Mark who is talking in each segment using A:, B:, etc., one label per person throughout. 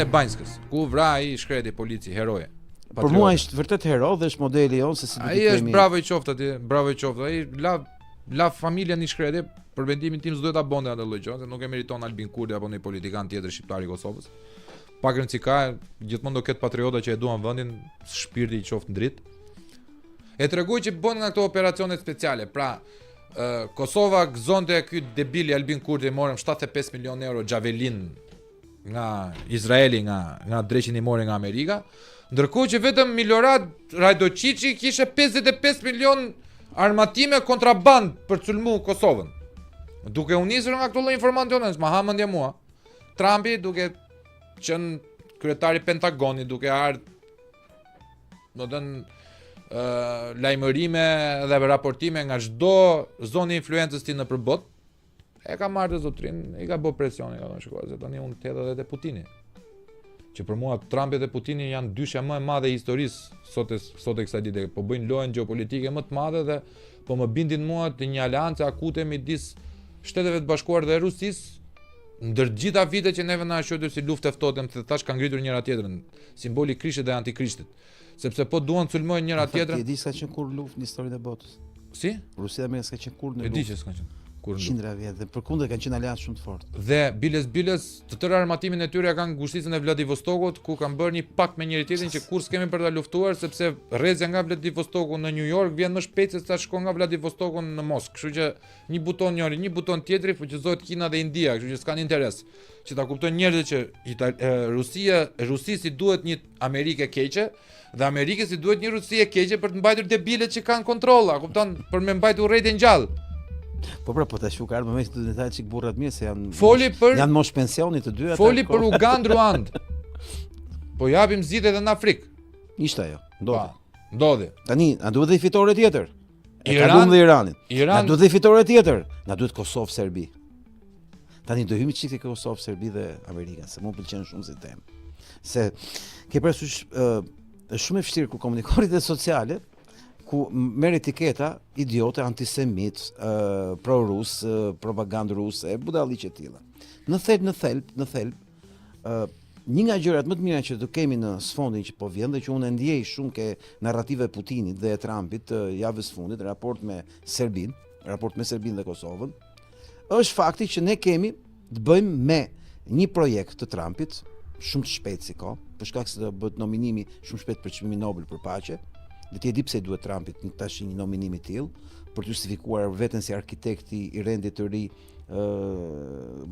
A: e Banjskës, ku vra ai i shkreti polici, heroje.
B: Për mua është vërtet hero dhe është modeli jonë se si
A: duhet të kemi. Ai është bravo i qoftë atje, bravo i qoftë. Ai la la familjen i shkreti, për mendimin tim s'duhet ta bonte atë lloj gjë, se nuk e meriton Albin Kurti apo ndonjë politikan tjetër shqiptar i Kosovës. Pak rëndësi ka, gjithmonë do ketë patriota që e duan vendin, shpirti i qoftë ndrit. E tregoi që bën nga këto operacione speciale. Pra, Kosova gëzonte ky debili Albin Kurti morëm 75 milion euro Javelin nga Izraeli nga nga dreqin i mori nga Amerika, ndërkohë që vetëm Milorad Radoiçiçi kishte 55 milion armatime kontraband për të sulmu Kosovën. Duke u nisur nga këto lloj informacione, ma ha mendja mua. Trumpi duke qenë kryetari i Pentagonit, duke ardhur do të thënë lajmërime dhe raportime nga çdo zonë influencës tij nëpër botë, e ka marrë të zotrin, i ka bë presion, i ka thënë shiko, se tani unë të hedh edhe te Putini. Që për mua Trumpi dhe Putini janë dyshja më e madhe e historisë sot e sot e kësaj dite, po bëjnë lojën gjeopolitike më të madhe dhe po më bindin mua të një aleance akute midis Shteteve të Bashkuara dhe Rusisë ndër të gjitha vitet që neve na është quajtur si luftë e ftohtë, më thash kanë ngritur njëra tjetrën, simboli i Krishtit dhe antikrishtit. Sepse po duan të sulmojnë njëra tjetrën.
B: Ti e di s'ka qenë kurrë luftë në historinë e botës.
A: Si?
B: Rusia dhe Amerika s'ka qenë kurrë në
A: luftë. E di që s'ka qenë
B: kurrë në luftë. Qindra vjet dhe përkundër kanë qenë aleatë shumë të
A: fortë. Dhe biles biles të tërë armatimin e tyre e kanë ngushticën e Vladivostokut ku kanë bërë një pakt me njëri tjetrin që kurrë s'kemi për ta luftuar sepse rrezja nga Vladivostoku në New York vjen më shpejt se sa shkon nga Vladivostoku në Moskë. Kështu që Një buton njëri, një buton tjetri, fuqizohet Kina dhe India, kështu që s'kanë interes. Që ta kuptojnë njerëzit që Ital e, Rusia, Rusisë i duhet një Amerikë e keqe dhe Amerikës i duhet një Rusi e keqe për të mbajtur debilet që kanë kontroll, a kupton, për me mbajtur urrejtjen
B: gjallë. Po pra, po tash u ka ardhur momenti të të çik burrat mirë se janë
A: Foli për
B: janë mosh pensioni të dy
A: ata. Foli për Ugandë, Ruand. Po japim zgjidhje edhe në Afrikë.
B: Ishte ajo, ndodhi.
A: Pa, ndodhi.
B: Tani, na duhet dhe fitore tjetër. E Iran, kalum dhe Iranin. Iran... Na duhet dhe fitore tjetër. Na duhet Kosovë, Serbi. Tani do hyjmë çik te Kosovë, Serbi dhe Amerika, se mua pëlqen shumë si temë. Se ke parasysh ë është shumë e vështirë kur komunikon rrjetet sociale, ku merr etiketa idiote, antisemit, ë pro-rus, propagandë ruse, budalliqe të tilla. Në thelb, në thelb, në thelb, ë Një nga gjërat më të mira që do kemi në sfondin që po vjen dhe që unë e ndjej shumë ke narrativa e Putinit dhe e Trumpit të javës së fundit në raport me Serbinë, në raport me Serbinë dhe Kosovën, është fakti që ne kemi të bëjmë me një projekt të Trumpit shumë të shpejtë si kohë, për shkak se do bëhet nominimi shumë shpejt për çmimin Nobel për paqe, dhe ti e di pse i duhet Trumpit një tash një nominim i tillë për të justifikuar veten si arkitekti i rendit të ri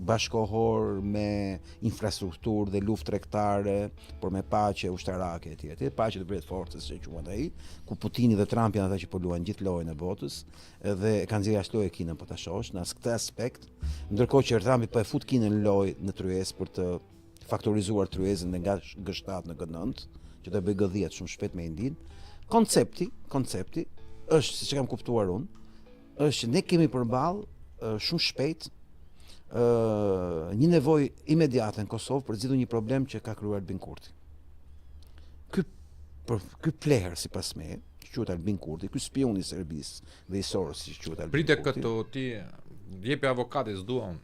B: bashkohor me infrastrukturë dhe luftë tregtare, por me paqe ushtarake etj etj, paqe të bëhet forcës siç e quan ai, ku Putini dhe Trump janë ata që po luajnë gjithë lojën e botës dhe e kanë nxjerrë jashtë loje Kinën po ta shohësh në këtë aspekt, ndërkohë që Trumpi po e fut Kinën në lojë në tryezë për të faktorizuar tryezën dhe nga G7 në G9, që do e bëjë G10 shumë shpejt me Indinë. Koncepti, koncepti është siç e kam kuptuar unë, është që ne kemi përballë shumë shpejt ë një nevojë imediate në Kosovë për të zgjidhur një problem që ka krijuar Albin Kurti. Ky për ky plehr sipas meje, që quhet Albin Kurti, ky spiun i Serbisë dhe i Sorosit që quhet
A: Albin Prite Kurti. Prite këtu ti jepi avokati s'dua unë.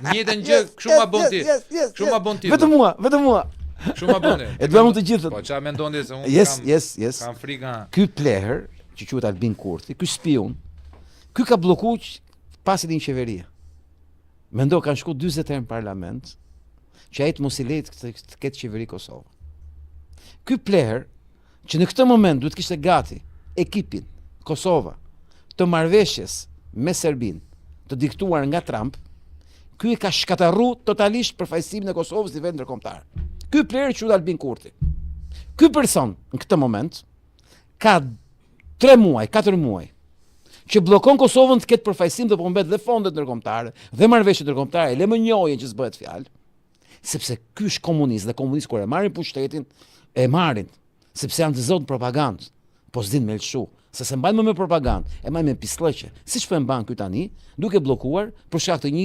A: Njëjtën gjë, kështu ma bën ti. Kështu ma bën
B: ti. Vetëm mua, vetëm mua.
A: Kështu ma bën ti.
B: E duam të gjithë.
A: Po çfarë mendon ti se unë
B: yes, kam yes, yes.
A: Kam frikë.
B: Ky plehr që quhet Albin Kurti, ky spiun, ky ka bllokuar pasjen e një qeverie. Mendo kanë shku 40 herë në parlament, që ai të mos i lejë të, të ketë qeveri Kosova. Ky plehr që në këtë moment duhet të kishte gati ekipin Kosova të marrëveshjes me Serbinë, të diktuar nga Trump, ky e ka shkatërru totalisht përfaqësimin e Kosovës në nivel ndërkombëtar. Ky plehr quhet Albin Kurti. Ky person në këtë moment ka 3 muaj, 4 muaj që bllokon Kosovën të ketë përfaqësim dhe po humbet dhe fondet ndërkombëtare dhe marrëveshjet ndërkombëtare, le më njohjen që s'bëhet fjalë, sepse ky është komunist dhe komunist kur e marrin pushtetin, e marrin, sepse janë të zotë në propagandë, po s'din me lëshu, se s'e mbajnë më me propagandë, e mbajnë me pisllëqe, siç po e mban ky tani, duke bllokuar për shkak të një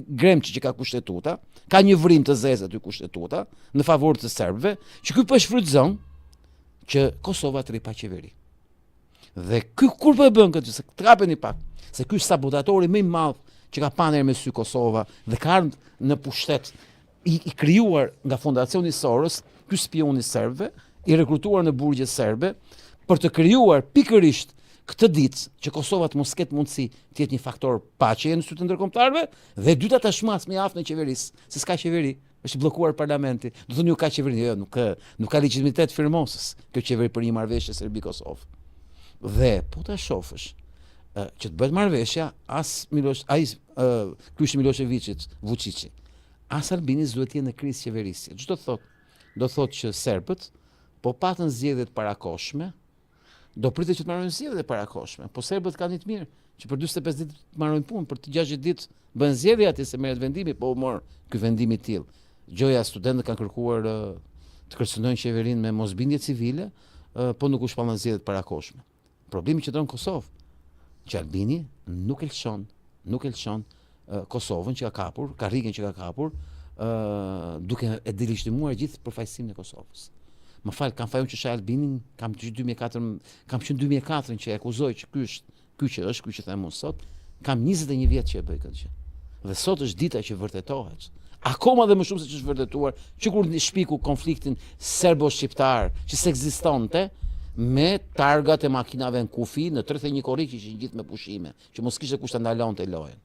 B: gremçi që ka kushtetuta, ka një vrimë të zezë aty kushtetuta në favor të serbëve, që ky po e shfrytëzon që Kosova të rri pa qeveri. Dhe ky kur po e bën këtë, se të kapeni pak, se ky është sabotatori më i madh që ka pa ndonjëherë me sy Kosova dhe ka ardhur në pushtet. I, i krijuar nga fondacioni Soros, ky spiun i serbëve, i rekrutuar në burgje serbe, për të krijuar pikërisht këtë ditë që Kosova të mos ketë mundësi të jetë një faktor paqeje në sytë e ndërkombëtarëve dhe e dyta tashmë as më i aftë në qeverisë, se s'ka qeveri, është i bllokuar parlamenti. Do thonë ju ka qeveri, jo, nuk nuk ka legjitimitet firmosës kjo qeveri për një marrëveshje Serbi Kosovë. Dhe po ta shofësh që të bëhet marrëveshja as Milosh ai këlyshi i Milosheviçit, Vuçiçi. As Albini s'duhet të jenë në krizë qeverisje. Ç'do thotë? Do thotë që serbët po patën zgjedhje të parakohshme, do pritet që të mbarojnë zgjedhjet e parakohshme. Po serbët kanë një të mirë, që për 45 ditë të mbarojnë punë, për 60 ditë bëhen zgjedhje atje se merret vendimi, po u mor ky vendim i tillë. Gjoja studentët kanë kërkuar të kërcënojnë qeverinë me mosbindje civile, po nuk u shpallën zgjedhje të parakohshme. Problemi qëndron në Kosovë, që Albini nuk e lëshon, nuk e lëshon Kosovën që ka kapur, karrigen që ka kapur, duke e delegjitimuar gjithë përfaqësimin e Kosovës. Më fal, kam faj unë që shaj Albinin, kam që 2004, kam që në 2004 që e akuzoj që ky është, ky që është, ky që them unë sot, kam 21 vjet që e bëj këtë gjë. Dhe sot është dita që vërtetohet. Akoma dhe më shumë se që është vërtetuar, që kur shpiku konfliktin serbo-shqiptar, që s'ekzistonte, me targat e makinave në kufi në 31 korrik që ishin gjithë me pushime, që mos kishte kush ta ndalonte lojën.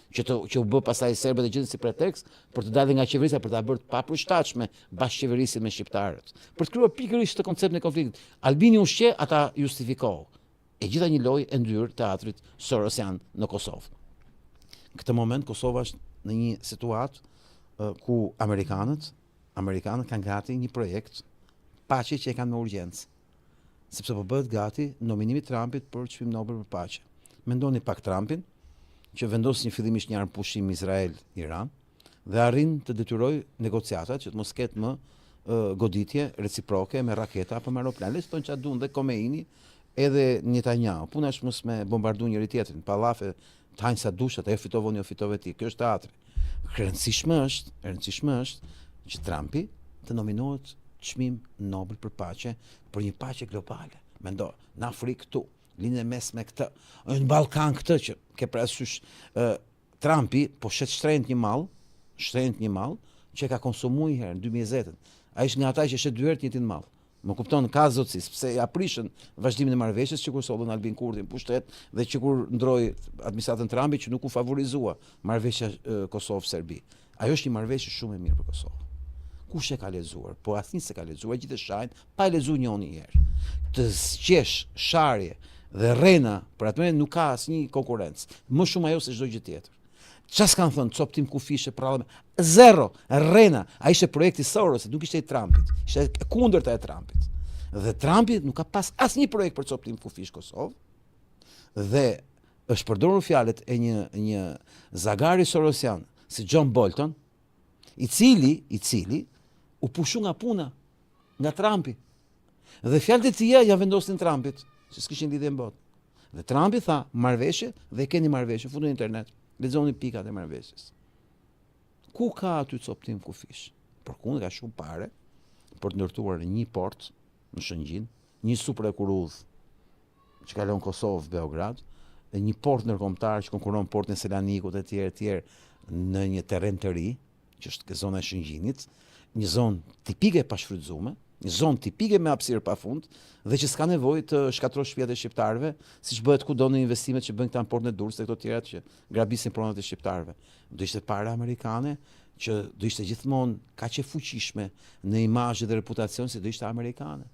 B: Që të që u bë pastaj serbët e gjetën si pretekst për të dalë nga qeverisja për ta bërë të papërshtatshme bashkëqeverisjen me shqiptarët. Për të krijuar pikërisht këtë konceptin e konfliktit. Albini ushqe, ata justifikohu. E gjitha një lojë e ndyrë teatrit Sorosian në Kosovë. Në këtë moment Kosova është në një situatë ku amerikanët, amerikanët kanë gati një projekt paqe që e kanë me urgjencë. Sepse po bëhet gati nominimi i Trumpit për çmim Nobel për paqe. Mendoni pak Trumpin, që vendos një fillimisht një armëpushim Izrael-Iran dhe arrin të detyrojë negociatat që të mos ketë më goditje reciproke me raketa apo me aeroplan. Le të thonë çfarë duan dhe Khomeini edhe Netanyahu. Puna është mos me bombardu njëri tjetrin, pa llafe të hajnë sa dush ata, jo fitove unë, jo fitove ti. Kjo është teatri. E rëndësishme është, e rëndësishme është që Trumpi të nominohet çmim Nobel për paqe, për një paqe globale. Mendo, në Afrikë këtu, Lindjen e Mesme këtë, në Ballkan këtë që ke parasysh ë Trumpi po shet shtrenjtë një mall, shtrenjtë një mall që e ka konsumuar një herë në 2020-ën. Ai është nga ata që shet dy herë të njëjtin mall. Më kupton, ka zotësi, sepse ja prishën vazhdimin e marrëveshjes që kur sollën Albin Kurtin në pushtet dhe që kur ndroi administratën Trumpi që nuk u favorizua marrëveshja Kosovë-Serbi. Ajo është një marrëveshje shumë e mirë për Kosovën. Kush e ka lexuar? Po asnjë s'e ka lexuar, gjithë e shajnë pa e lexuar njoni një herë. Të zgjesh sharje dhe rrena për atë nuk ka asnjë konkurrencë. Më shumë ajo se çdo gjë tjetër. Ça s'kanë thënë, coptim kufishë, prallë, zero, rrena, ai ishte projekti Sorosit, nuk ishte i Trumpit, ishte e kundërta e Trumpit. Dhe Trumpi nuk ka pas asnjë projekt për coptim kufish Kosovë, dhe është përdorur fjalët e një, një zagari Sorosian, si John Bolton, i cili, i cili, u pushu nga puna, nga Trumpi. Dhe fjalët e tija ja vendosnin Trumpit, se s'kishin lidhje në botë. Dhe Trumpi tha, marrëveshje, dhe keni marrëveshje, futu në internet, lexoni pikat e marrëveshjes. Ku ka aty coptim kufish? Përkundër ka shumë pare për të ndërtuar një port në Shëngjin, një super hekurudhë që kalon Kosovë, Beograd, dhe një port ndërkombëtar që konkurron portin e Selanikut e tjerë e tjerë në një terren të ri, që është zona e Shëngjinit, një zonë tipike e pashfrytëzuar, një zonë tipike me hapësirë pafund dhe që s'ka nevojë të shkatërrosh shtëpiat e shqiptarëve, siç bëhet kudo në investimet që bëjnë këta në portin e Durrësit dhe këto tjerat që grabisin pronat e shqiptarëve. Do ishte para amerikane që do ishte gjithmonë kaq e fuqishme në imazh dhe reputacion si do ishte amerikane.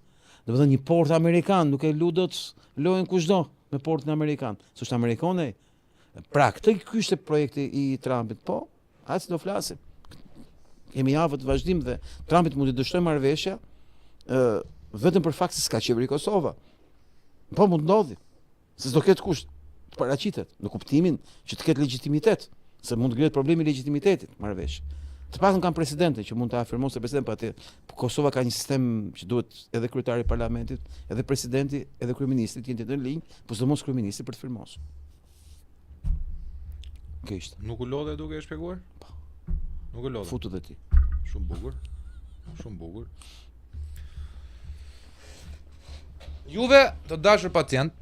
B: Domethënë një port amerikan nuk e lu dot lojën kushdo me portin amerikan. S'është amerikane. Pra, këtë ky ishte projekti i Trumpit, po, Hajde se do flasim. Kemi javët në vazhdim dhe Trumpit mund t'i dështojë marrëveshja ë vetëm për fakt se s'ka qeveri Kosova. Po mund të ndodhi. Se s'do ketë kush të paraqitet në kuptimin që të ketë legjitimitet, se mund të ngrihet problemi i legjitimitetit marrëveshje. Të paktën kanë presidentin që mund ta afirmon se president, po atë Kosova ka një sistem që duhet edhe kryetari i parlamentit, edhe presidenti, edhe kryeministri të jenë në linjë, po sidomos kryeministri për të firmosur. Kjo ishte.
A: Nuk u lodhe duke e shpjeguar?
B: Po.
A: Nuk u lodhe.
B: Futu dhe ti.
A: Shumë bukur. Shumë bukur. Juve të dashur pacient.